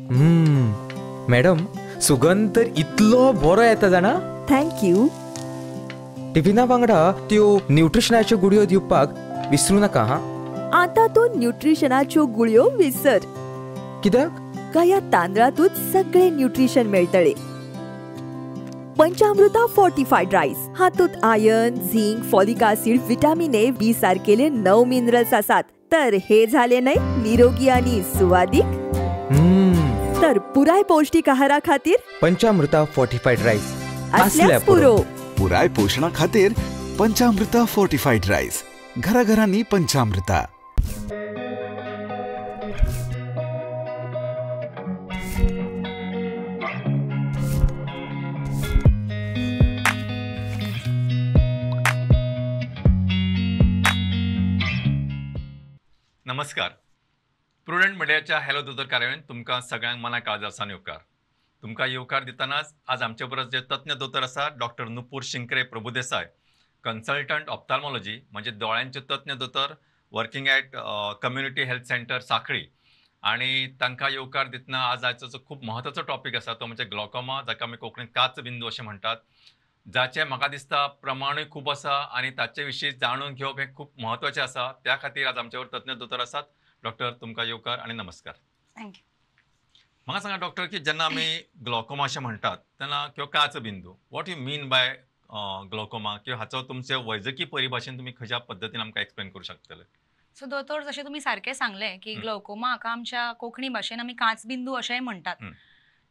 Madam, सुगंध तर इतलो बरो येता जाणा. Thank you. टिफिना वांगडा त्यो न्यूट्रिशनाच्यो गुळयो दिवपाक विसरू नाका. हा, आता तूं न्यूट्रिशनाच्यो गुळयो विसर. कित्याक? काया तांदळातूच सगळे न्यूट्रिशन मेळटले. पंचामृता फोर्टिफाईड राईस हातूंत iron, zinc, folic acid, vitamin A, B सारकेले 9 minerals आसात. तर हे झाले न्हय निरोगी आणि सुवादीक. तर पुराय पौष्टिक आहारा खातीर पंचामृता फोर्टिफाईड राईस असल्यास पुरो. पुराय पोषणा खातीर पंचामृता फोर्टिफाईड राईस. घराघरांनी पंचामृता. नमस्कार. प्रुडंट मिडियाच्या हॅलो दोतोर कार्यावळीन तुमकां सगळ्यांक मना काळजासान येवकार. तुमकां येवकार दितनाच आज आमचे बरोबर जे तज्ञ दोतोर आसा doctor Nupur Shinkre Prabhudesai, consultant ophthalmology म्हणजे दोळ्यांचे तज्ञ दोतोर, working at community health centre Sanquelim. आनी तांकां येवकार दितना आज आयचो जो खूब म्हत्वाचो टॉपीक आसा तो म्हणजे ग्लॉकोमा, जाका आमी कोंकणीत काच बिंदू अशें म्हणटात, जाचें म्हाका दिसता प्रमाणूय खूब आसा आनी ताचे विशीं जाणून घेवप हें खूब म्हत्वाचें आसा. त्या खातीर आज आमचे बरोबर तज्ञ दोतोर आसात. डॉक्टर, तुमकां येवकार आनी नमस्कार. Thank you. म्हाका सांगा डॉक्टर, की जेन्ना आमी ग्लॉकोमा अशें म्हणटात तेन्ना किंवा काच बिंदू, what you mean by glaucoma, किंवा हाचो तुमचे वैजकी परिभाशेन तुमी खंयच्या पद्दतीन आमकां एक्सप्लेन करूं शकतले? सो दोतोर, जशें तुमी सारकें सांगलें की ग्लॉकोमा हाका आमच्या कोंकणी भाशेन आमी काचबिंदू अशेंय म्हणटात.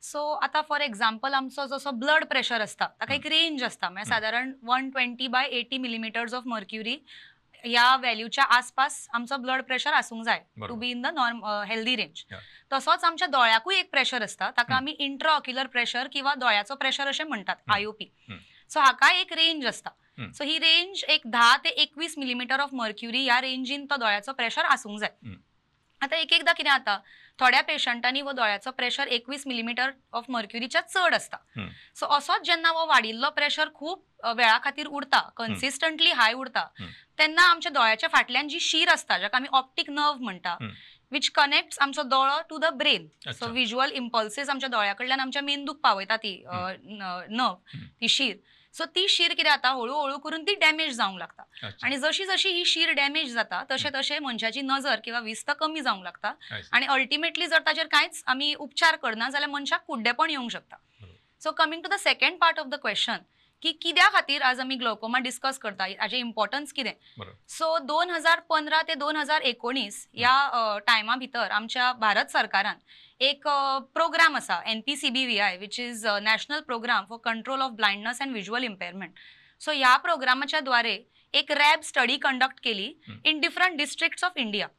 सो आतां फॉर एग्जाम्पल आमचो जसो ब्लड प्रेशर आसता ताका एक रेंज आसता, म्हळ्यार सादारण 120/80 मिलीमिटर्स ऑफ मर्क्युरी ह्या व्हॅल्यूच्या आसपास आमचो ब्लड प्रेशर आसूंक जाय to be in the norm healthy range. तसोच आमच्या दोळ्याकूय एक प्रेशर आसता, ताका आमी इंट्राऑक्युलर प्रेशर किंवा दोळ्याचो प्रेशर अशें म्हणटात, आयओपी. सो हाका एक रेंज आसता. सो ही रेंज एक 10 ते 21 मिलीमिटर ऑफ मर्क्युरी ह्या रेंजीन तो दोळ्याचो प्रेशर आसूंक जाय. आतां एक एकदां कितें जाता, थोड्या पेशंटांनी हो दोळ्याचो प्रेशर 21 मिलीमिटर ऑफ मर्क्युरीच्या चड आसता. सो असोच जेन्ना हो वाडिल्लो प्रेशर खूब वेळा खातीर उरता, कन्सिस्टंटली हाय उरता, तेन्ना आमच्या दोळ्याच्या फाटल्यान जी शीर आसता जाका आमी ऑप्टीक नर्व म्हणटा, which connects आमचो दोळो to the brain. So visual impulses आमच्या दोळ्या कडल्यान आमच्या मेंदूक पावयता ती नर्व, ती शीर. सो ती शीर कितें जाता, हळू हळू करून ती डॅमेज जावंक लागता. आनी जशी जशी ही शीर डॅमेज जाता तशें तशें मनशाची नजर किंवा विस्त कमी जावंक लागता आनी अल्टिमेटली जर ताचेर कांयच आमी उपचार करना जाल्यार मनशाक कुड्डेपण येवंक शकता. So coming to the second part of the question की कित्या खातीर आज आमी ग्लॉकोमा डिस्कस करता, हाजें इम्पॉर्टन्स कितें. सो 2015 ते 2019 ह्या टायमा भितर आमच्या भारत सरकारान एक प्रोग्राम आसा NPCBVI, which is national programme for control of blindness and visual impairment. So ह्या प्रोग्रामाच्या द्वारे एक रॅब स्टडी कंडक्ट केली in different districts of India.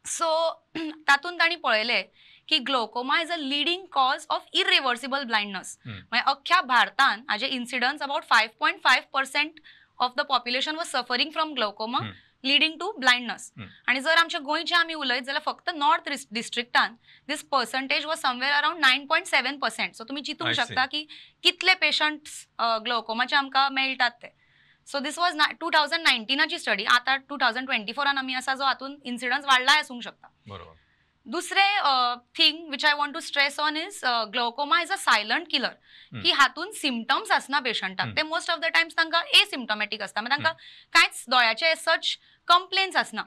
So तातूंत तांणी पळयलें की glaucoma is a leading cause of irreversible blindness. म्हणजे अख्ख्या भारतान हाजे incidence about 5.5% of the population was suffering from glaucoma leading to blindness. आणि जर आमच्या गोंयचे आमी उलयत जाल्यार फक्त north डिस्ट्रिक्टान this percentage was somewhere around 9.7%. So तुमी चिंतूंक शकता की कितले पेशंट्स ग्लोकोमाचे आमकां मेळटात ते. सो this was 2019ची स्टडी. आतां 2024 आमी आसा, जो हातूंत इन्सिडन्स वाडलाय आसूंक शकता. दुसरें thing which I want to stress on is glaucoma is a silent killer, की हातूंत सिमटम्स आसना पेशंटाक, ते मोस्ट ऑफ the times तांकां एसिम्टोमॅटीक आसता, म्हणजे तांकां कांयच दोळ्याचे सच कंप्लेन्स आसना.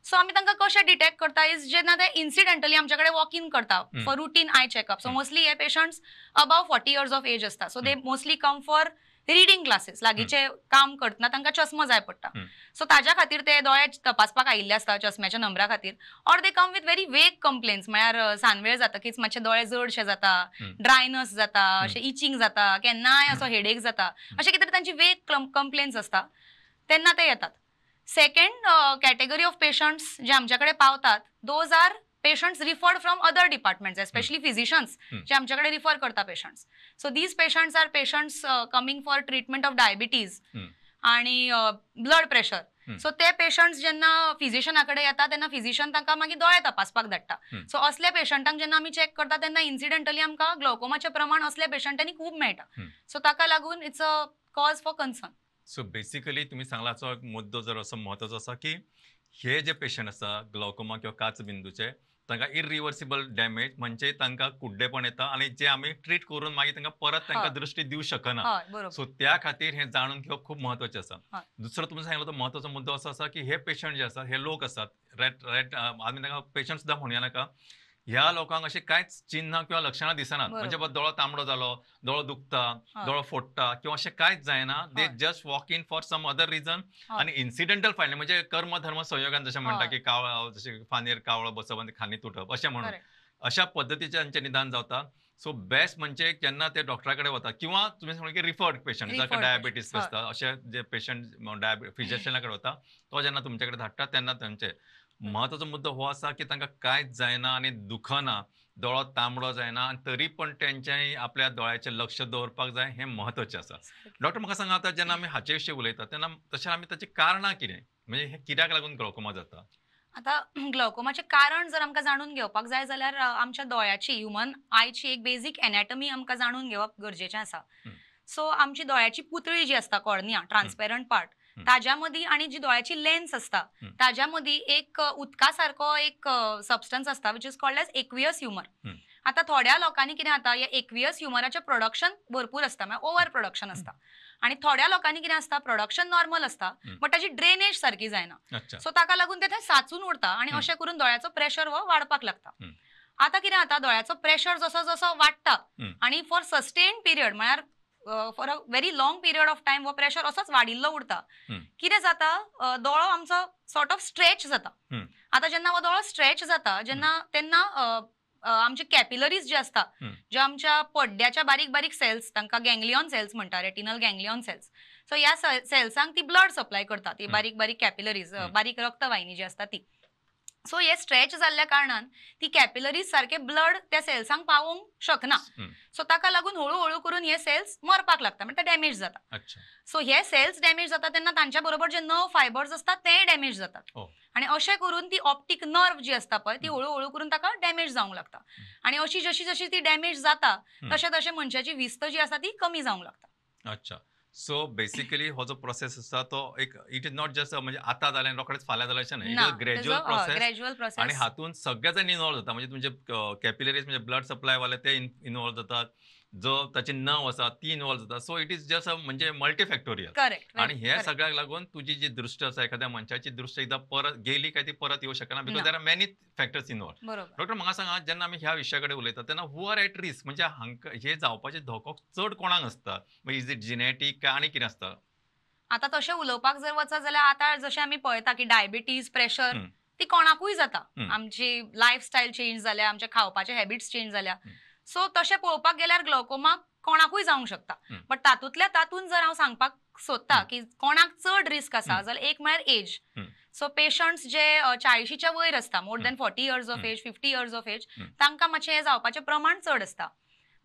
सो आमी तांकां कशें डिटेक्ट करता is जेन्ना ते इन्सिडेंटली आमचे कडेन वॉक इन करता for routine eye checkup. So mostly हे patients above 40 years of age आसता. So they mostly come for reading classes, लागींचे काम करतना तांकां चश्मा जाय पडटा. सो ताज्या खातीर ते दोळे तपासपाक आयिल्ले आसता चश्म्याच्या नंबरा खातीर. Or they come with very vague complaints, म्हळ्यार सांजवेळ जातकीच मातशे दोळे जडशे जाता, ड्रायनस जाता, अशें इचिंग जाता, केन्नाय असो हेडेक जाता, अशें कितें तरी तांची वेग कंप्लेन्स आसता तेन्ना ते येतात. सेकंड कॅटेगरी ऑफ पेशंट्स जे आमच्या कडेन पावतात, those are patients referred from other departments, especially physicians जे आमच्याकडे रिफर करता patients. So these patients are patients coming for treatment of diabetes आणि ब्लड प्रेशर. सो ते पेशंट्स जेन्ना फिजिशना कडेन येता तेन्ना फिजिशन तांकां मागीर दोळे तपासपाक धाडटा. सो असल्या पेशंटांक जेन्ना आमी चॅक करता तेन्ना इन्सिडेंटली आमकां ग्लोकोमाचें प्रमाण असल्या पेशंटांनी खूब मेळटा. सो ताका लागून it's a cause for concern. So basically तुम्ही सांगलाचो एक मुद्दो जर असो म्हत्वाचो आसा की हे जे पेशंट आसा ग्लोकोमा किंवा काचबिंदूचे तांकां इरिवर्सिबल डॅमेज म्हणजे तांकां कुड्डेपण येता आनी जे आमी ट्रीट करून मागीर तांकां परत तांकां दृष्टी दिवं शकना. सो त्या खातीर हें जाणून घेवप खूब म्हत्वाचें आसा. दुसरो तुमी सांगलो तो म्हत्वाचो मुद्दो असो आसा की हे पेशंट जे आसात, हे लोक आसात, रेट आमी तांकां पेशंट सुद्दां म्हणया नाका, ह्या लोकांक अशें कांयच चिन्ह किंवा लक्षणां दिसनात. म्हणजे दोळो तांबडो जालो, दोळो दुखता, दोळो फोडटा किंवा अशें कांयच जायना. They just walk in for some other reason आनी इन्सिडेंटल फायंडींग म्हणजे कर्म धर्म संयोगान जशें म्हणटा की कावळो जशें फांदयेर कावळो बसप आनी खांदी तुटप अशें म्हणून अशा पद्दतीचें तांचें निदान जाता. सो बेस्ट म्हणजे जेन्ना ते डॉक्टरा कडेन वता किंवा तुमी सांगलें की रिफर्ड पेशंट जाका डायबिटीस आसता अशे जे पेशंट फिजिशियना कडेन वता तो जेन्ना तुमचे कडेन धाडटा तेन्ना तांचे म्हत्वाचो मुद्दो हो आसा की तांकां कांयच जायना आनी दुखना, दोळो तांबडो जायना आनी तरी पण तेंच्यांनी आपल्या दोळ्याचेर लक्ष दवरपाक जाय, हें म्हत्वाचें आसा. डॉक्टर म्हाका सांगा, आतां जेन्ना आमी हाचे विशीं उलयता तेन्ना तशें आमी ताचीं कारणां कितें, म्हणजे हें कित्याक लागून ग्लोकोमा जाता? आतां ग्लोकोमाचें कारण जर आमकां जाणून घेवपाक जाय जाल्यार आमच्या दोळ्याची, ह्युमन आयची एक बेजीक एनॅटमी आमकां जाणून घेवप गरजेचें आसा. सो आमची दोळ्याची पुतळी जी आसता, कॉर्निया, ट्रान्सपेरंट पार्ट, ताज्या मदीं आनी जी दोळ्याची लेन्स आसता ताज्या मदीं एक उदका सारको एक सबस्टन्स आसता which is called as aqueous humour. आतां थोड्या लोकांनी कितें जाता, ह्या एक्वियस ह्युमराचें प्रोडक्शन भरपूर आसता, म्हळ्यार ओवर प्रोडक्शन आसता, आनी थोड्या लोकांनी कितें आसता, प्रोडक्शन नॉर्मल आसता बट ताची ड्रेनेज सारकी जायना. सो ताका लागून ते थंय साचून उरता आनी अशें करून दोळ्याचो प्रेशर हो वाडपाक लागता. आतां कितें जाता, दोळ्याचो प्रेशर जसो जसो वाडटा आनी फॉर सस्टेन पिरियड म्हळ्यार for a very long period of time हो प्रेशर असोच वाडिल्लो उरता, कितें जाता, दोळो आमचो सॉर्ट ऑफ स्ट्रेच जाता. आतां जेन्ना हो दोळो स्ट्रेच जाता जेन्ना तेन्ना आमचे कॅपिलरीज जे आसता, ज्यो आमच्या पड्ड्याच्या बारीक बारीक सेल्स, तांकां गँग्लियॉन सेल्स म्हणटा, रेटिनल गँग्लियॉन सेल्स, सो ह्या सेल्सांक ती ब्लड सप्लाय करता, ती बारीक बारीक कॅपिलरीज, बारीक रक्तवाहिनी जी आसता ती. सो हे स्ट्रेच जाल्ल्या कारणान ती कॅपिलरीज सारके ब्लड त्या सेल्सांक पावोवंक शकना. सो ताका लागून हळू हळू करून हे सेल्स मरपाक लागता, म्हणजे डॅमेज जाता. सो हे सेल्स डॅमेज जाता तेन्ना तांच्या बरोबर जे नर्व फायबर्स आसतात तेय डॅमेज जातात आनी अशें करून ती ऑप्टीक नर्व जी आसता पळय ती हळू हळू करून ताका डॅमेज जावंक लागता आनी अशी जशी जशी ती डॅमेज जाता तशें तशें मनशाची विस्त जी आसा ती कमी जावंक लागता. अच्छा, सो बेसिकली हो जो प्रोसेस आसा तो एक it is not just म्हणजे आतां जालें रोखडेच फाल्यां जालें अशें न्हय, it is gradual process. Gradual process आनी हातूंत सगळे जाण इनवॉल्व जाता, म्हणजे तुमचे कॅपिलरीज म्हणजे ब्लड सप्लाय वाले ते इनवॉल्व जातात, जो ताची नर्व आसा ती इनवॉल्व जाता. सो it is just म्हणजे मल्टीफॅक्टोरियल. करेक्ट. आनी हे सगळ्याक लागून तुजी जी दृश्ट आसा, एखाद्या मनशाची दृश्ट एकदां परत गेली काय ती परत येवं शकना, because there are many factors involve. Doctor म्हाका सांगा, जेन्ना आमी ह्या विशया कडेन उलयता तेन्ना हू आर एट रिस्क, म्हणजे हांकां हे जावपाचे धोको चड कोणाक आसता, is it genetic काय आनी कितें आसता? आतां तशें उलोवपाक जर वचत जाल्यार आतां जशें आमी पळयता की डायबिटीज, प्रेशर ती कोणाकूय जाता, आमची लायफस्टायल चेंज जाल्या, आमचे खावपाचे हॅबिट्स चेंज जाल्या, सो तशें पळोवपाक गेल्यार ग्लोकोमा कोणाकूय जावंक शकता. बट तातूंतल्या तातूंत जर हांव सांगपाक सोदता की कोणाक चड रिस्क आसा जाल्यार एक म्हळ्यार एज. सो पेशंट्स जे 40च्या वयर आसता, more than 40 years of age, 50 years of age, तांकां मातशें हें जावपाचें प्रमाण चड आसता.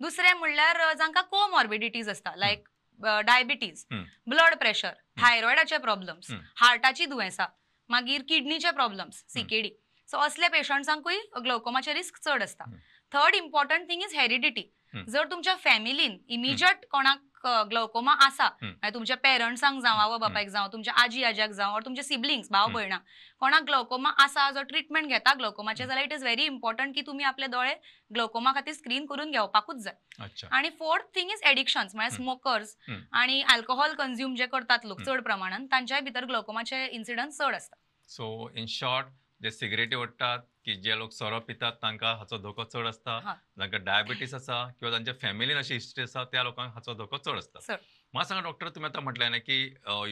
दुसरें म्हणल्यार जांकां कोमॉर्बिडिटीज आसता, लायक डायबिटीज, ब्लड प्रेशर, थायरॉयडाचे प्रॉब्लम्स, हार्टाची दुयेंसां, मागीर किडनीचे प्रॉब्लम्स, सीकेडी, सो असल्या पेशंट्सांकूय ग्लोकोमाचे रिस्क चड आसता. Third important thing is heredity. जर तुमच्या फॅमिलीन इमिजिएट कोणाक ग्लोकोमा आसा, तुमच्या पेरंट्सांक जावं, आवय बापायक जावं, तुमच्या आजी आज्याक जावं, ऑर तुमचे सिबलिंग्स, भाव भयणां कोणाक ग्लोकोमा आसा, जो ट्रिटमेंट घेता ग्लोकोमाचे, जाल्यार it is very important की तुमी आपले दोळे ग्लोकोमा खातीर स्क्रीन करून घेवपाकूच जाय. आनी फोर्थ थिंग is addictions, म्हळ्यार स्मोकर्स आनी अल्कोहोल कंज्यूम जे करतात लोक चड प्रमाणान, तांच्याय भितर ग्लोकोमाचे इन्सिडन्स चड आसता. सो इन शॉर्ट, जे सिगरेटी ओडटात की जे लोक सोरो पितात तांकां हाचो धोको चड आसता, जांकां डायबिटीस आसा किंवा तांच्या फॅमिलीन अशी हिस्ट्री आसा त्या लोकांक हाचो धोको चड आसता. म्हाका सांगा डॉक्टर, तुमी आतां म्हटलें न्ही की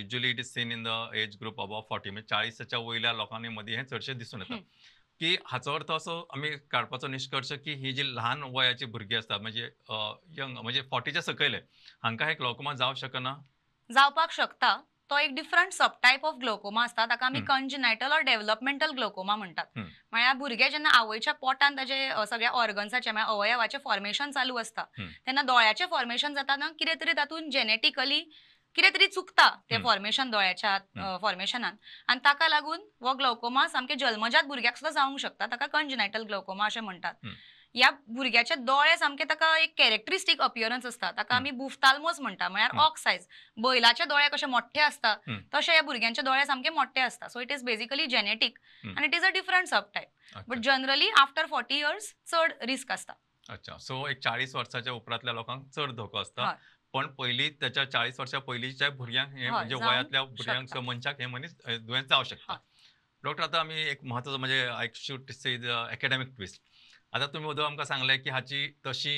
usually it is seen in the age group above 40, म्हणजे 40च्या वयल्या लोकांनी मदीं हें चडशें दिसून येता. की हाचो अर्थ असो आमी काडपाचो निश्कर्श की ही जी ल्हान वयाची भुरगीं आसतात, म्हणजे यंग, म्हणजे 40च्या सकयले, हांकां हे ग्लोकोमा जावं शकना? जावपाक शकता. तो एक डिफरंट सबटायप ऑफ ग्लोकोमा आसता, ताका आमी कंजनायटल ऑर डेव्हलपमेंटल ग्लोकोमा म्हणटात. म्हळ्यार भुरगें जेन्ना आवयच्या पोटान ताजे सगळ्या ऑर्गन्साचें, म्हळ्यार अवयवाचें फॉर्मेशन चालू आसता तेन्ना दोळ्याचें फॉर्मेशन जाता ना, कितें तरी तातूंत जेनेटिकली कितें तरी चुकता तें फॉर्मेशन, दोळ्याच्या फॉर्मेशनान, आनी ताका लागून हो ग्लोकोमा सामकें जल्मजात भुरग्याक सुद्दां जावंक शकता, ताका कंजनायटल ग्लोकोमा अशें म्हणटात. ह्या भुरग्याचे दोळे सामके ताका एक कॅरेक्टरिस्टीक अपियरन्स आसता, ताका आमी बुफ्ताल्मोस म्हणटा, म्हळ्यार ऑक्स सायज, बैलाचे दोळे कशे मोठे आसता तशे ह्या भुरग्यांचे दोळे सामके मोठे आसता. So it is basically genetic आनी it is a different subtype. But generally after 40 years चड रिस्क आसता. अच्छा, सो एक 40 वर्साच्या उपरांतल्या लोकांक चड धोको आसता, पण पयलीं त्याच्या 40 वर्सां पयलींच्या भुरग्यांक हे म्हणजे वयांतल्या भुरग्यांक मनशाक हे मनीस दुयेंस जावं शकता. डॉक्टर, आतां आमी एक म्हत्वाचो म्हणजे I should say the academic twist. आतां तुमी वदळ आमकां सांगलें की हाची तशी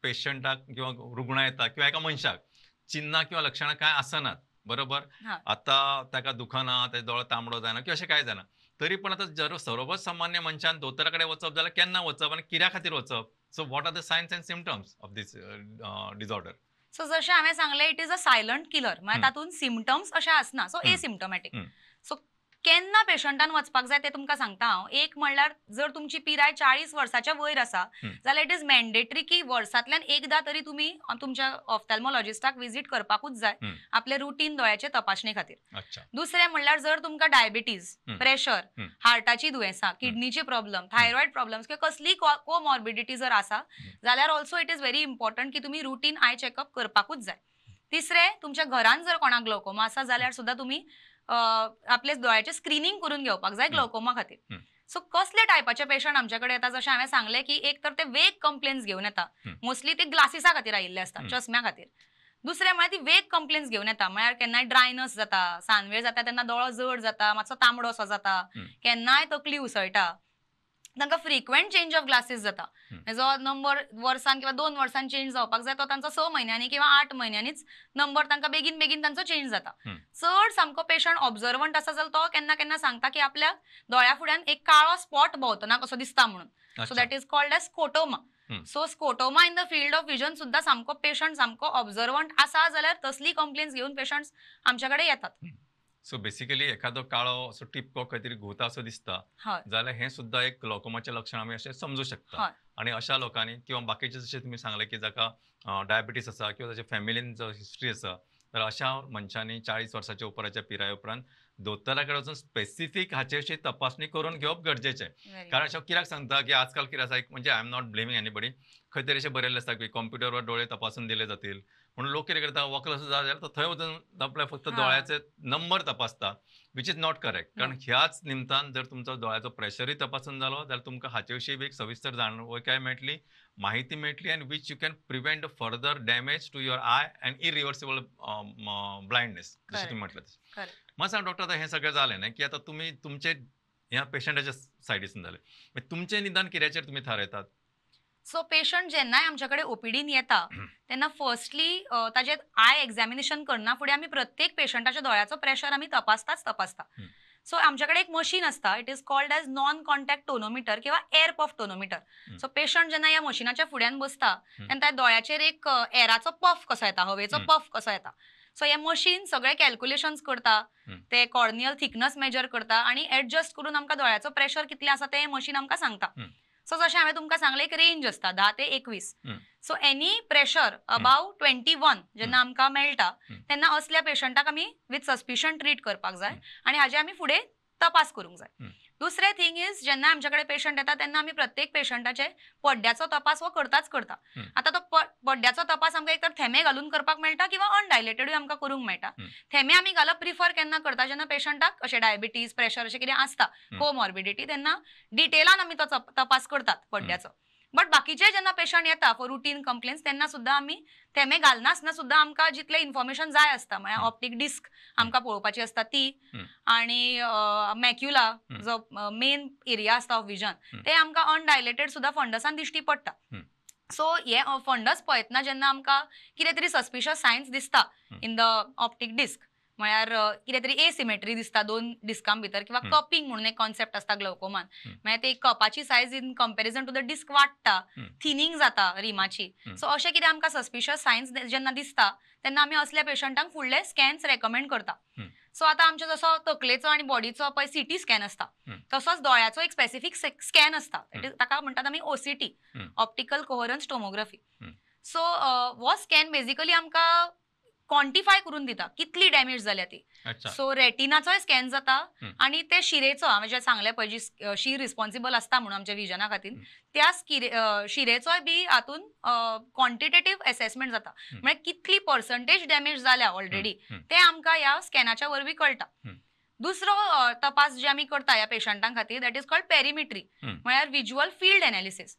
पेशंटाक किंवा रुग्णा येता किंवा एका मनशाक चिन्नां किंवा लक्षणां कांय आसनात, बरोबर? आतां ताका दुखना, ताजो दोळो तांबडो जायना किंवा अशें कांय जायना, तरी पण आतां जर सर्वच सामान्य मनशान दोतोरा कडेन वचप जाल्यार केन्ना वचप आनी कित्या खातीर वचप? So what are the signs and symptoms of this disorder? So जशें हांवें सांगलें, it is a silent killer, म्हळ्यार तातूंत सिमटम्स अशें आसना, सो एसिम्टोमॅटीक. सो केन्ना पेशंटान वचपाक जाय तें तुमकां सांगता हांव. एक म्हणल्यार जर तुमची पिराय 40 वर्साच्या वयर आसा जाल्यार it is mandatory की वर्सांतल्यान एकदां तरी तुमी तुमच्या ऑफ्थॅल्मोलॉजिस्टाक विजीट करपाकूच जाय आपले रुटीन दोळ्याचे तपासणे खातीर. दुसरें म्हणल्यार जर तुमकां डायबिटीज, प्रेशर, हार्टाची दुयेंसां, किडनीचे प्रॉब्लम, थायरॉयड प्रॉब्लम्स किंवा कसलीय कोमॉर्बिडिटी जर आसा जाल्यार also it is very important की तुमी रुटीन आय चॅकअप करपाकूच जाय. तिसरें, तुमच्या घरान जर कोणाक ग्लोकोमा आसा जाल्यार सुद्दां तुमी आपले दोळ्याचें स्क्रिनींग करून घेवपाक जाय ग्लोकोमा खातीर. सो कसले टायपाचे पेशंट आमचे कडेन येता, जशें हांवें सांगलें की एक तर ते वेग कंप्लेन्स घेवन येता, मोस्टली ते ग्लासिसा खातीर आयिल्ले आसता, चश्म्या खातीर. दुसरें म्हळ्यार ती वेग कंप्लेन्स घेवन येता, म्हळ्यार केन्नाय ड्रायनस जाता, सांजवेळ जाता तेन्ना दोळो जड जाता, मातसो तांबडो असो जाता, केन्नाय तकली उसळटा, तांकां फ्रिक्वेंट चेंज ऑफ ग्लासीस जाता, जो नंबर वर्सान किंवा 2 वर्सान चेंज जावपाक जाय तो तांचो 6 म्हयन्यांनी किंवा 8 म्हयन्यांनीच नंबर तांकां बेगीन बेगीन तांचो चेंज जाता. चड सामको पेशंट ऑब्जर्वंट आसा जाल्यार तो केन्ना केन्ना सांगता की आपल्या दोळ्या फुड्यान एक काळो स्पॉट भोंवतना कसो दिसता म्हणून. So that is called as scotoma. So scotoma in the field of vision सुद्दां सामको पेशंट सामको ऑब्जर्वंट आसा जाल्यार तसली कंप्लेन्स घेवन पेशंट्स आमच्या कडेन येतात. सो बेसिकली एखादो काळो असो टिपको खंय तरी घुंवता असो दिसता जाल्यार हें सुद्दां एक ग्लोकोमाचें लक्षण आमी अशें समजू शकता. आनी अशा लोकांनी किंवा बाकीचे जशें तुमी सांगलें की जाका डायबिटीस आसा किंवा ताच्या फॅमिलीन जो हिस्ट्री आसा, तर अशा मनशांनी 40 वर्साच्या उपरांतच्या पिराये उपरांत दोतोरा कडेन वचून स्पेसिफीक हाचे विशीं तपासणी करून घेवप गरजेचें. कारण अशें कित्याक सांगता की आजकाल कितें आसा, म्हणजे I am not blaming anybody, खंय तरी अशें बरयल्लें आसता की कॉम्प्युटरवर डोळे तपासून दिले जातील म्हणून लोक कितें करता, वखद असो जाय जाल्यार तो थंय वचून आपले फक्त दोळ्याचे नंबर तपासता, which is not correct. कारण ह्याच निमतान जर तुमचो दोळ्याचो प्रेशरूय तपासून जालो जाल्यार तुमकां हाचे विशीं एक सविस्तर जाणविकाय मेळटली, माहिती मेळटली, and which you can prevent further damage to your eye and irreversible blindness, जशें तुमी म्हटलें तशें. म्हाका सांग डॉक्टर, आतां हें सगळें जालें न्ही की आतां तुमी तुमचे ह्या पेशंटाच्या सायडीसून जालें, तुमचें निदान कित्याचेर तुमी थारायतात? सो पेशंट जेन्नाय आमच्या कडेन ओपीडीन येता तेन्ना फर्स्टली ताजें आय एग्जामिनेशन करना फुडें आमी प्रत्येक पेशंटाच्या दोळ्याचो प्रेशर आमी तपासताच तपासता. सो आमच्या कडेन एक मशीन आसता, it is called as non contact tonometer किंवा air puff tonometer. So patient जेन्ना ह्या मशिनाच्या फुड्यान बसता तेन्ना त्या दोळ्याचेर एक एराचो पफ कसो येता, हवेचो पफ कसो येता. सो हे मशीन सगळे कॅल्क्युलेशन्स करता, ते कॉर्नियल थिकनस मेजर करता आनी एडजस्ट करून आमकां दोळ्याचो प्रेशर कितलें आसा तें मशीन आमकां सांगता. सो जशें हांवें तुमकां सांगलें एक रेंज आसता 10 ते 21. सो एनी प्रेशर अबाव 21 जेन्ना आमकां मेळटा तेन्ना असल्या पेशंटाक आमी विथ सस्पिशन ट्रीट करपाक जाय आनी हाजे आमी फुडें तपास करूंक जाय. दुसरें थिंग is जेन्ना आमच्या कडेन पेशंट येता तेन्ना आमी प्रत्येक पेशंटाचे पड्ड्याचो तपास हो करताच करता. आतां तो पड्ड्याचो तपास आमकां एक तर थेमे घालून करपाक मेळटा किंवा अनडायलेटेडूय आमकां करूंक मेळटा. थेमे आमी घालप प्रिफर केन्ना करता, जेन्ना पेशंटाक अशें डायबिटीज, प्रेशर अशें कितें आसता, कोमॉर्बिडिटी, तेन्ना डिटेलान आमी तो तपास करतात पड्ड्याचो. बट बाकीचे जेन्ना पेशंट येता फॉर रुटीन कंप्लेन्स तेन्ना सुद्दां आमी थेमे घालनासतना सुद्दां आमकां जितलें इन्फॉर्मेशन जाय आसता, म्हळ्यार ऑप्टीक डिस्क आमकां पळोवपाची आसता ती, आनी मॅक्युला जो मेन एरिया आसता ऑफ विजन ते आमकां अनडायलेटेड सुद्दां फंडसान दिश्टी पडटा. सो हे फंडस पळयतना जेन्ना आमकां कितें तरी सस्पिशियस सायन्स दिसता इन the optic disc, म्हळ्यार कितें तरी एसिमेट्री दिसता दोन डिस्कां भितर, किंवा कपिंग म्हणून एक कॉन्सेप्ट आसता ग्लोकोमान, म्हळ्यार ते कपाची size in comparison to the disc वाडटा, थिनींग जाता रिमाची. सो अशें कितें आमकां सस्पिशियस सायन्स जेन्ना दिसता तेन्ना आमी असल्या पेशंटांक फुडले स्कॅन्स रेकमेंड करता. सो आतां आमचो जसो तकलेचो आनी बॉडीचो पळय सीटी स्कॅन आसता तसोच दोळ्याचो एक स्पेसिफीक स्कॅन आसता, ताका म्हणटात आमी OCT, optical coherence tomography. So हो स्कॅन बेजिकली आमकां क्वांटिफाय करून दिता कितली डॅमेज जाल्या ती. सो रेटिनाचोय स्कॅन जाता आनी ते शिरेचो, हांवें जें सांगलें पळय जी शीर रिस्पॉन्सिबल आसता म्हणून आमच्या विजना खातीर, त्या शिरेचोय बी हातून क्वॉन्टिटेटीव एसेसमेंट जाता, म्हळ्यार कितली पर्संटेज डॅमेज जाल्या ऑलरेडी ते आमकां ह्या स्कॅनाच्या वरवीं कळटा. दुसरो तपास जे आमी करता ह्या पेशंटां खातीर that is called perimetry, म्हळ्यार विज्युअल फील्ड एनालिसीस.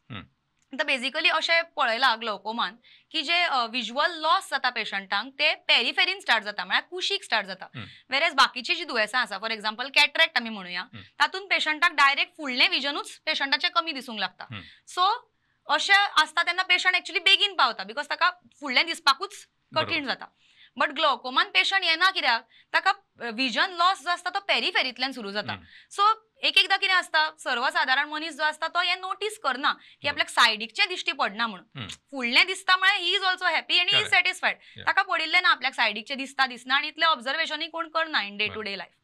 आतां बेजिकली अशें पळयलां ग्लोकोमान की जे विज्युअल लॉस जाता पेशंटांक ते पेरिफेरीन स्टार्ट जाता, म्हळ्यार कुशीक स्टार्ट जाता. वेरेज बाकीची जी दुयेंसां आसा, फॉर एग्जाम्पल कॅटरॅक्ट आमी म्हणुया, तातूंत पेशंटाक डायरेक्ट फुडलें विजनूच पेशंटाचें कमी दिसूंक लागता. सो अशें आसता तेन्ना पेशंट एक्चुअली बेगीन पावता because ताका फुडलें दिसपाकूच कठीण जाता. बट ग्लोकोमान पेशंट येना कित्याक, ताका विजन लॉस जो आसता तो पेरिफेरींतल्यान सुरू जाता. सो एक एकदां कितें आसता, सर्वसादारण मनीस जो आसता तो हें नोटीस करना की आपल्याक सायडीकचें दिश्टी पडना म्हणून, फुडलें दिसता म्हळ्यार he is also happy आनी he is satisfied. ताका पडिल्लें ना आपल्याक सायडीकचें दिसता दिसना आनी इतलें ऑब्जर्वेशनूय कोण करना in day to day life.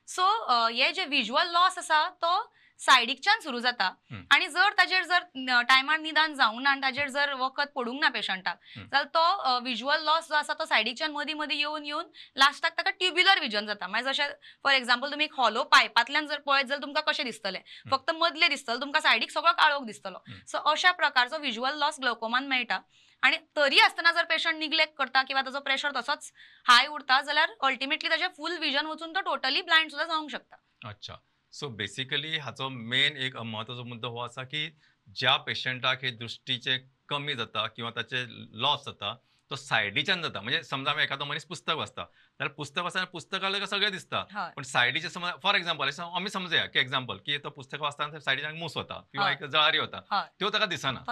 So हे जे विज्युअल लॉस आसा तो सायडीकच्यान सुरू जाता आनी जर ताजेर जर टायमार निदान जावंक ना आनी ताजेर जर वखद पडूंक ना पेशंटाक जाल्यार तो विज्युअल लॉस जो आसा तो सायडीकच्यान मदीं मदीं येवन येवन लास्टाक ताका ट्युब्युलर विजन जाता. मागीर जशें फॉर एग्जाम्पल तुमी एक हॉलो पायपांतल्यान जर पळयत जाल्यार तुमकां कशें दिसतलें, फक्त मदलें दिसतलें, तुमकां सायडीक सगळो काळोख दिसतलो. सो अशा प्रकारचो विज्युअल लॉस ग्लोकोमान मेळटा. आनी तरी आसतना जर पेशंट निग्लेक्ट करता किंवा ताचो प्रेशर तसोच हाय उरता जाल्यार अल्टिमेटली ताचें फूल विजन वचून तो टोटली ब्लायंड सुद्दां जावंक शकता. अच्छा, सो बेसिकली हाचो मेन एक म्हत्वाचो मुद्दो हो आसा की ज्या पेशंटाक हे दृश्टीचे कमी जाता किंवा ताचे लॉस जाता तो सायडीच्यान जाता. म्हणजे समजा आमी एखादो मनीस पुस्तक वाचता जाल्यार पुस्तक वाचतना पुस्तकाला सगळें दिसता, पण सायडीचे समज फॉर एग्जाम्पल आमी समजया की एग्जाम्पल की तो पुस्तक वाचतना सायडीच्यान मूस वता किंवा एक जळारी वता, त्यो ताका दिसना.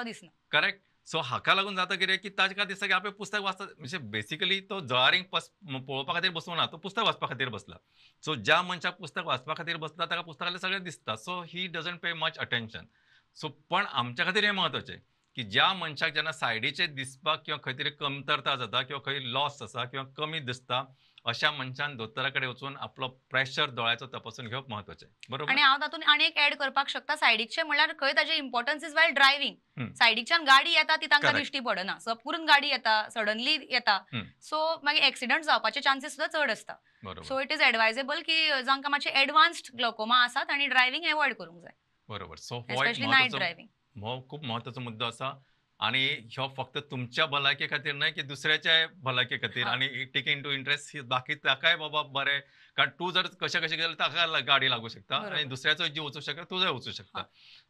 करेक्ट. सो हाका लागून जाता कितें की ताका दिसता की आपलें पुस्तक वाचता, म्हणजे बेसिकली तो जळारींक पळोवपा खातीर बसूंक ना, तो पुस्तक वाचपा खातीर बसला. सो ज्या मनशाक पुस्तक वाचपा खातीर बसला ताका पुस्तकांतलें सगळें दिसता. So he doesn't pay much attention. So पण आमच्या खातीर हें म्हत्वाचें की ज्या मनशाक जेन्ना सायडीचेर दिसपाक किंवा खंय तरी कमतरता जाता किंवा खंय लॉस आसा किंवा कमी दिसता, अशा मनशान दोतोरा कडेन वचून आपलो प्रेशर दोळ्याचो तपासून घेवप म्हत्वाचें. बरोबर. आनी हांव तातूंत आनी एक एड करपाक शकता, सायडीकचें म्हणल्यार खंय ताजें इम्पॉर्टन्स is while driving. सायडीकच्यान गाडी येता ती तांकां दिश्टी पडना, सपूरून गाडी येता, सडनली येता, सो मागीर एक्सिडंट जावपाचे चान्सीस सुद्दां चड आसता. सो it is advisable की जांकां मातशें एडवान्स्ड ग्लोकोमा आसात आनी ड्रायव्हिंग एवॉयड करूंक जाय. बरोबर. सो स्पेशली नायट ड्रायव्हिंग हो खूब म्हत्वाचो मुद्दो आसा आनी हो फक्त तुमच्या भलायके खातीर न्हय की दुसऱ्याच्या भलायके खातीर आनी टेकिंग टू इंट्रस्ट बाकी ताकाय बाबा बरें, कारण तूं जर कशें कशें गेल्यार ताका गाडी लागूं शकता आनी दुसऱ्याचो जीव वचूं शकता, तुजोय वचूं शकता.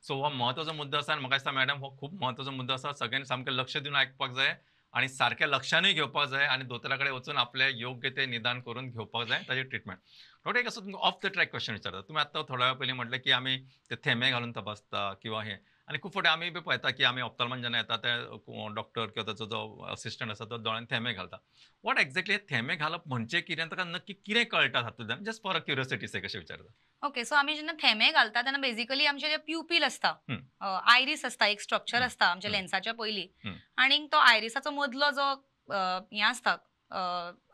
सो हो म्हत्वाचो मुद्दो आसा आनी म्हाका दिसता मॅडम हो खूब म्हत्वाचो मुद्दो आसा, सगळ्यांनी सामकें लक्ष दिवन आयकपाक जाय आनी सारकें लक्षानूय घेवपाक जाय आनी दोतोरा कडेन वचून आपलें योग्य तें निदान करून घेवपाक जाय ताची ट्रिटमेंट. डॉक्टर एक असो तुमकां ऑफ the track question विचारता, तुमी आत्तां थोड्या वेळा पयलीं म्हटलें की आमी ते थेंबे घालून तपासता किंवा हें, आनी खूब फावटी आमी बी पळयता की आमी ऑप्थाल्मान जेन्ना येता ते डॉक्टर किंवा ताचो जो असिस्टंट आसा तो दोळ्यान थेंबे घालता. What exactly थेंबे घालप म्हणजे कितें, ताका नक्की कितें कळटा हातूंतल्यान, जस्ट फॉर अ क्युरियोसिटी से कशें विचारता. ओके, सो आमी जेन्ना थेंबे घालता तेन्ना बेजिकली आमचे जे प्युपील आसता, आयरीस आसता, एक स्ट्रक्चर आसता आमच्या लेन्साच्या पयलीं, आनी तो आयरिसाचो मदलो जो हें आसता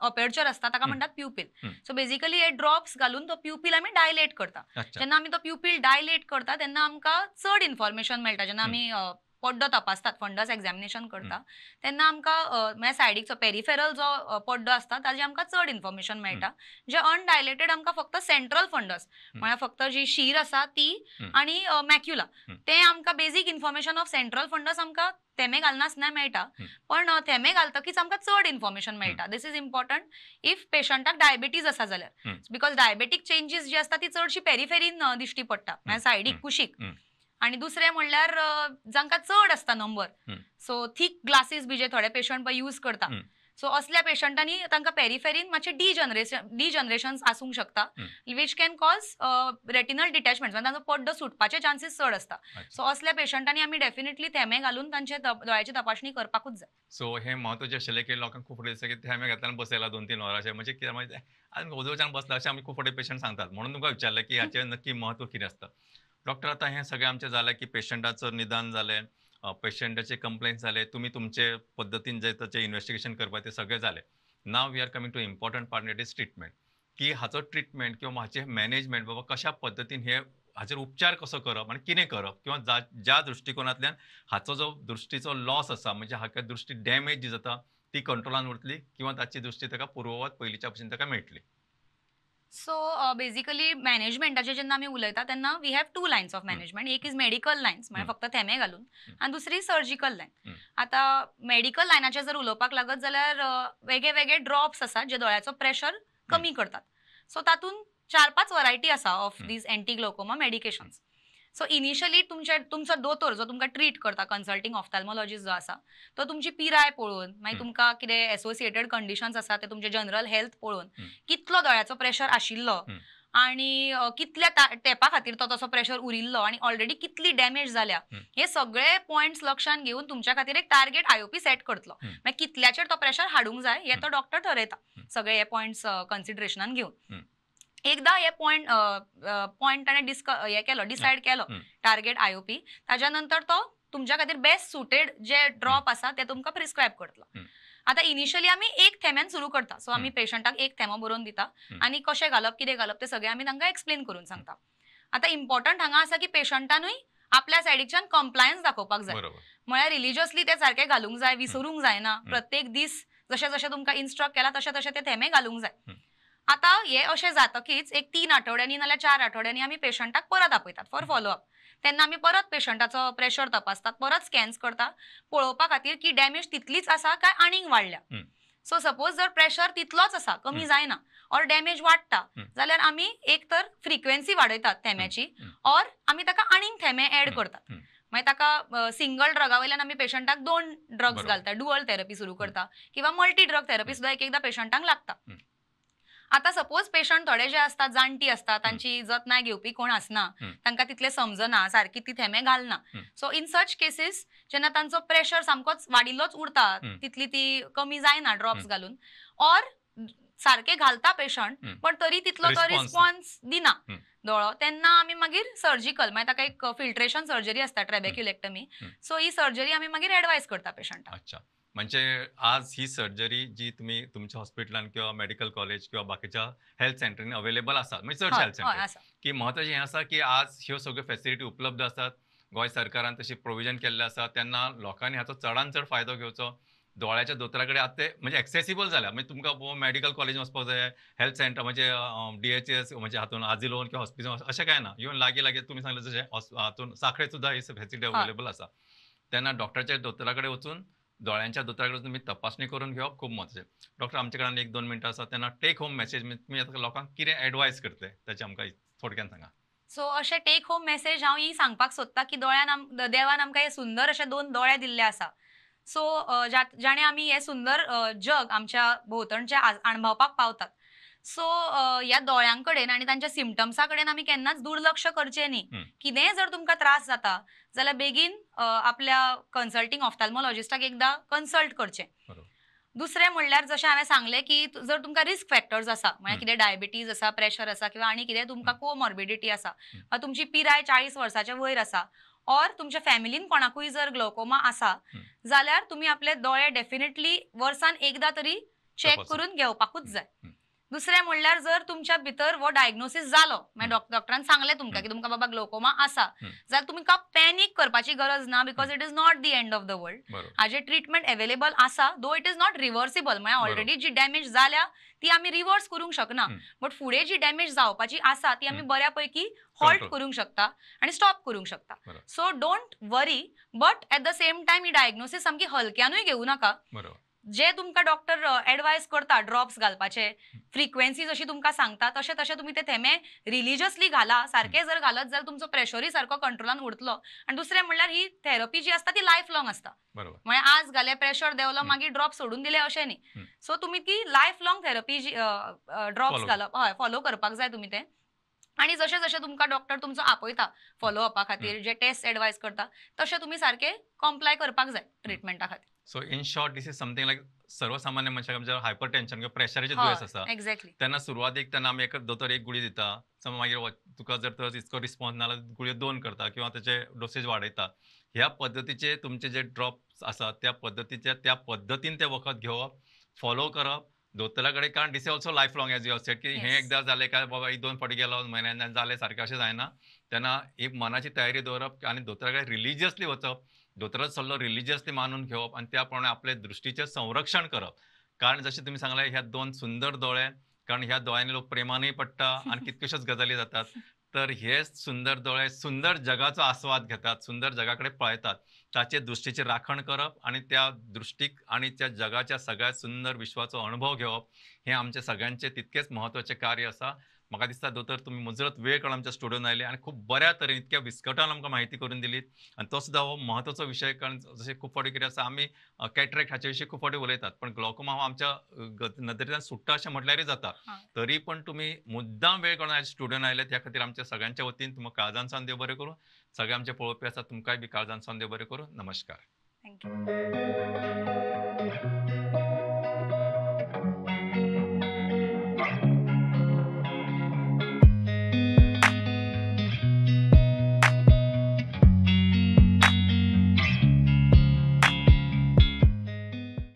अपेर्चर आसता ताका म्हणटात प्युपील. सो बेजिकली हे ड्रॉप्स घालून तो प्युपील आमी डायलेट करता. जेन्ना आमी तो प्युपील डायलेट करता तेन्ना आमकां चड इन्फॉर्मेशन मेळटा. जेन्ना आमी पड्डो तपासतात, फंडस एग्जामिनेशन करता तेन्ना आमकां म्हळ्यार सायडीकचो पेरिफेरल जो पड्डो आसता ताजें आमकां चड इन्फॉर्मेशन मेळटा. जे अनडायलेटेड आमकां फक्त सेंट्रल फंडस म्हळ्यार फक्त जी शीर आसा ती आनी मॅक्युला, तें आमकां basic information of central fundus आमकां थेंबे घालनासतना मेळटा. पण थेंबे घालतकीच आमकां चड इन्फॉर्मेशन मेळटा. This is important if पेशंटाक डायबिटीज आसा जाल्यार, because diabetic changes जी आसता ती चडशी पेरिफेरीन दिश्टी पडटा, म्हळ्यार सायडीक कुशीक. आनी दुसरें म्हणल्यार जांकां चड आसता नंबर, सो थीक ग्लासीस बी जे थोडे पेशंट पळय यूज करता, सो असल्या पेशंटांनी तांकां पेरिफेरीन मातशें डिजनरेशन आसूंक शकता, which can cause retinal detachment, म्हणजे तांचो पड्डो सुटपाचे चान्सीस चड आसता. सो असल्या पेशंटांनी आमी डेफिनेटली थेंबे घालून तांचे दोळ्याची तपासणी करपाकूच जाय. सो हें म्हत्वाचें आशिल्लें की लोकांक खूब फावटी दिसता की थेंबे घातल्यान बसयला 2-3 वरां अशें, म्हणजे कितें मागीर आनी वजोवच्यान बसला अशें आमी खूब फावटी पेशंट सांगतात, म्हणून तुमकां विचारलें की हाचें नक्की म्हत्व कितें आसता. डॉक्टर आतां हें सगळें आमचें जालें की पेशंटाचो निदान जालें, पेशंटाचे कंप्लेन जाले, तुमी तुमचे पद्दतीन जे ताचें इन्वेस्टिगेशन करपाचें तें सगळें जालें. Now we are coming to important part, it is treatment, की हाचो ट्रिटमेंट किंवा हाचें मॅनेजमेंट बाबा कशा पद्दतीन हे हाचेर उपचार कसो करप आनी कितें करप, किंवा ज्या दृश्टिकोनांतल्यान हाचो जो दृश्टीचो लॉस आसा, म्हणजे हाका दृश्टी डॅमेज जी जाता ती कंट्रोलान उरतली किंवा ताची दृश्टी ताका पुर्ववत पयलींच्या भशेन ताका मेळटली. सो बेजिकली मॅनेजमेंटाचे जेन्ना आमी उलयता तेन्ना we have 2 lines of management. एक is medical lines, म्हळ्यार फक्त थेंबे घालून, आनी दुसरी सर्जिकल लायन. आतां मेडिकल लायनाचेर जर उलोवपाक लागत जाल्यार वेगळे वेगळे ड्रॉप्स आसात जे दोळ्याचो प्रेशर कमी करतात. सो तातूंत 4-5 वरायटी आसा of these anti glaucoma medications. So initially तुमचो दोतोर जो तुमकां ट्रीट करता, कन्सल्टींग ऑफ्थाल्मोलॉजिस्ट जो आसा, तो तुमची पिराय पळोवन, मागीर तुमकां कितें एसोसिएटेड कंडिशन्स आसा ते तुमचे जनरल हेल्थ पळोवन, कितलो दोळ्याचो प्रेशर आशिल्लो आणि कितल्या तेपा खातीर तो तसो प्रेशर उरिल्लो आणि ऑलरेडी कितली डॅमेज जाल्या, हे सगळे पॉयंट्स लक्षात घेवन तुमच्या खातीर एक टार्गेट आयओपी सेट करतलो. मागीर कितल्याचेर तो प्रेशर हाडूंक जाय हे तो डॉक्टर ठरयता, सगळे हे पॉयंट्स कन्सिडरेशनान घेवन. एकदा हे पॉयंट पॉयंट ताणें हे केलो, डिसायड केलो टार्गेट आयओपी, ताज्या नंतर तो तुमच्या खातीर बेस्ट सुटेड जे ड्रॉप आसा ते तुमकां प्रिस्क्रायब करतलो. आता इनिशियली आमी एक थेम्यान सुरू करता. सो आमी पेशंटाक एक थेमो बरोवन दिता आनी कशें घालप कितें घालप ते सगळें आमी तांकां एक्सप्लेन करून सांगता. आतां इम्पॉर्टंट हांगा आसा की पेशंटानूय आपल्या सायडीच्यान कंप्लायन्स दाखोवपाक जाय, म्हळ्यार रिलिजियसली ते सारके घालूंक जाय, विसरूंक जायना. प्रत्येक दीस जशें जशें तुमकां इन्स्ट्रक्ट केला तशें तशें ते थेमे घालूंक जाय. आतां हे अशें जातकीच एक 3 आठवड्यांनी नाल्यार 4 आठवड्यांनी आमी पेशंटाक परत आपयतात फॉर फॉलोअप. तेन्ना आमी परत पेशंटाचो प्रेशर तपासतात, परत स्कॅन्स करता पळोवपा खातीर की डॅमेज तितलीच आसा काय आनीक वाडल्या. सो सपोज जर प्रेशर तितलोच आसा, कमी जायना ऑर डॅमेज वाडटा जाल्यार आमी एक तर फ्रिक्वेन्सी वाडयतात थेम्याची ऑर आमी ताका आनीक थेमे ऍड करतात. मागीर ताका सिंगल ड्रगा वयल्यान आमी पेशंटाक 2 ड्रग्स घालता, डुअल थेरपी सुरू करता किंवा मल्टी ड्रग थेरपी सुद्दां एक एकदां पेशंटांक लागता. आता सपोज पेशंट थोडे जे असतात जाणटी असतात, तांची जतनाय घेवपी कोण आसना, तांकां तितले समजना, सारकी ती थेमे घालना. सो इन सच केसीस जेन्ना तांचो प्रेशर सामकोच वाडिल्लोच उरता, तितली ती कमी जायना ड्रॉप्स घालून, ऑर सारके घालता पेशंट पण तरी तितलो तो रिस्पॉन्स दिना दोळो, तेन्ना आमी मागीर सर्जिकल, मागीर ताका एक फिल्ट्रेशन सर्जरी आसता, ट्रेबेक्युलेक्टमी. सो ही सर्जरी आमी मागीर एडवायज करता पेशंटाक. अच्छा, म्हणजे आज ही सर्जरी जी तुम्ही तुमच्या हॉस्पिटलान किंवा मेडिकल कॉलेज किंवा बाकीच्या हेल्थ सेंटरांनी अवेलेबल आसा, म्हणजे चडशे हेल्थ सेंटर, की म्हत्वाचें हें आसा की आज ह्यो सगळ्यो फेसिलिटी उपलब्ध आसात, गोंय सरकारान तशी प्रोविजन केल्लें आसा, तेन्ना लोकांनी हाचो चडान चड फायदो घेवचो. दोळ्याच्या दोतोरा कडेन आतां ते म्हणजे एक्सेसिबल जाल्या, म्हणजे तुमकां मेडिकल कॉलेज वचपाक जाय, हेल्थ सेंटर म्हणजे DHS म्हणजे हातून आजिलोन किंवा हॉस्पिटल अशें कांय ना, इवन लागीं लागीं तुमी सांगलें जशें हातून साखळे सुद्दां ही फेसिलिटी अवेलेबल आसा. तेन्ना डॉक्टराच्या दोतोरा कडेन वचून, दोळ्यांच्या दोतोरा कडेन तुमी तपासणी करून घेवप खूब म्हत्वाचें. डॉक्टर, आमचे कडेन 1-2 मिनटां आसा, तेन्ना टेक होम मॅसेज तुमी आतां लोकांक कितें एडवायस करतले ताचें आमकां थोडक्यान सांगा. सो अशें टेक होम मॅसेज हांव ही सांगपाक सोदता की दोळ्यान देवान आमकां हे सुंदर अशे 2 दोळे दिल्ले आसा. सो जाणे आमी हे सुंदर जग आमच्या भोंवतणचें अणभवपाक पावतात. सो ह्या दोळ्यां कडेन आनी तांच्या सिमटम्सा कडेन आमी केन्नाच दुर्लक्ष करचें न्ही. कितेंय जर तुमकां त्रास जाता जाल्यार बेगीन आपल्या कन्सल्टींग ऑफ्थाल्मोलॉजिस्टाक एकदां कन्सल्ट करचें. दुसरें म्हणल्यार जशें हांवें सांगलें की जर तुमकां रिस्क फॅक्टर्स आसा, म्हळ्यार कितें डायबिटीज आसा, प्रेशर आसा किंवा आनी कितें तुमकां कोमॉर्बिडिटी आसा, वा तुमची पिराय 40 वर्साच्या वयर आसा, ऑर तुमच्या फॅमिलीन कोणाकूय जर ग्लोकोमा आसा जाल्यार तुमी आपले दोळे डेफिनेटली वर्सान एकदां तरी चॅक करून घेवपाकूच जाय. दुसरें म्हणल्यार जर तुमच्या भितर हो डायग्नोसीस जालो, मागीर डॉक्टरान सांगलें तुमकां की तुमकां बाबा ग्लोकोमा आसा, जाल्यार तुमकां पॅनीक करपाची गरज ना, because it is not the end of the world. हाजे ट्रिटमेंट एवेलेबल आसा, though it is not reversible, म्हळ्यार ऑलरेडी जी डॅमेज जाल्या ती आमी रिवर्स करूंक शकना, बट फुडें जी डॅमेज जावपाची आसा ती आमी बऱ्या पैकी हॉल्ट करूंक शकता आनी स्टॉप करूंक शकता. So don't worry, but at the same time he diagnosis सामकी हलक्यानूय घेवं नाका. जे तुमकां डॉक्टर एडवायज करता ड्रॉप्स घालपाचे, फ्रिक्वेन्सी जशी तुमकां सांगता तशें तशें तुमी ते थेमे रिलिजियसली घाला. सारके जर घालत जाल्यार तुमचो प्रेशरूय सारको कंट्रोलान उरतलो. आनी दुसरें म्हणल्यार ही थेरपी जी आसता ती लायफ लॉंग आसता, म्हळ्यार आज घाले प्रेशर देंवलो मागीर ड्रॉप सोडून दिले अशें न्ही. सो तुमी ती लायफ लॉंग थेरपी जी ड्रॉप्स घालप, हय, फॉलो करपाक जाय तुमी ते. आनी जशें जशें तुमकां डॉक्टर तुमचो आपयता फॉलोअपा खातीर, जे टेस्ट एडवायज करता तशें तुमी सारके कॉम्प्लाय करपाक जाय ट्रिटमेंटा खातीर. So in short, this is something like सर्वसामान्य मनशाक जर हायपर टेन्शन किंवा प्रेशराचें दुयेंस आसा, एक्झॅक्टली, तेन्ना सुरवातीक तेन्ना आमी एक दोतोर एक गुळी दिता, मागीर तुका जर तर इतको रिस्पॉन्स ना जाल्यार गुळयो 2 करता किंवा ताचे डोसेज वाडयता. ह्या पद्दतीचे तुमचे जे ड्रॉप्स आसात त्या पद्दतीचे त्या पद्दतीन ते वखद घेवप, फॉलो करप दोतोरा कडेन, कारण this is also life long as you have said की हें एकदां जालें काय बाबा 1-2 फावटी गेलो म्हयन्यान जालें सारकें अशें जायना. तेन्ना एक मनाची तयारी दवरप आनी दोतोरा कडेन रिलिजियसली वचप, दोतोराचो सल्लो रिलिजियसली मानून घेवप आनी त्या प्रमाणे आपले दृश्टीचें संरक्षण करप. कारण जशें तुमी सांगलें ह्या 2 सुंदर दोळे, कारण ह्या दोळ्यांनी लोक प्रेमानूय पडटा आनी कितक्योश्योच गजाली जातात. तर हे सुंदर दोळे सुंदर जगाचो आस्वाद घेतात, सुंदर जगा कडेन पळयतात, ताचे दृश्टीची राखण करप आनी त्या दृश्टीक आनी त्या जगाच्या सगळ्या सुंदर विश्वाचो अणभव घेवप हें आमचें सगळ्यांचें तितकेंच म्हत्वाचें कार्य आसा. म्हाका दिसता दोतोर तुमी मुजरत वेळ काडून आमच्या स्टुडियोन आयले आनी खूब बऱ्या तरेन इतक्या विस्कटान आमकां म्हायती करून दिली आनी तो सुद्दां हो म्हत्वाचो विशय, कारण जशें खूब फावटी कितें आसा आमी कॅटरेक्ट हाचे विशीं खूब फावटी उलयतात, पण ग्लॉकोमा हो आमच्या नदरेंतल्यान सुट्टा अशें म्हटल्यारय जाता. तरी पण तुमी मुद्दाम वेळ काडून आयज स्टुडियोन आयले त्या खातीर आमच्या सगळ्यांच्या वतीन तुमकां काळजान सावन देव बरें करूं. सगळे आमचे पळोवपी आसात तुमकांय बी काळजान सावन देव बरें करूं. नमस्कार. Thank you.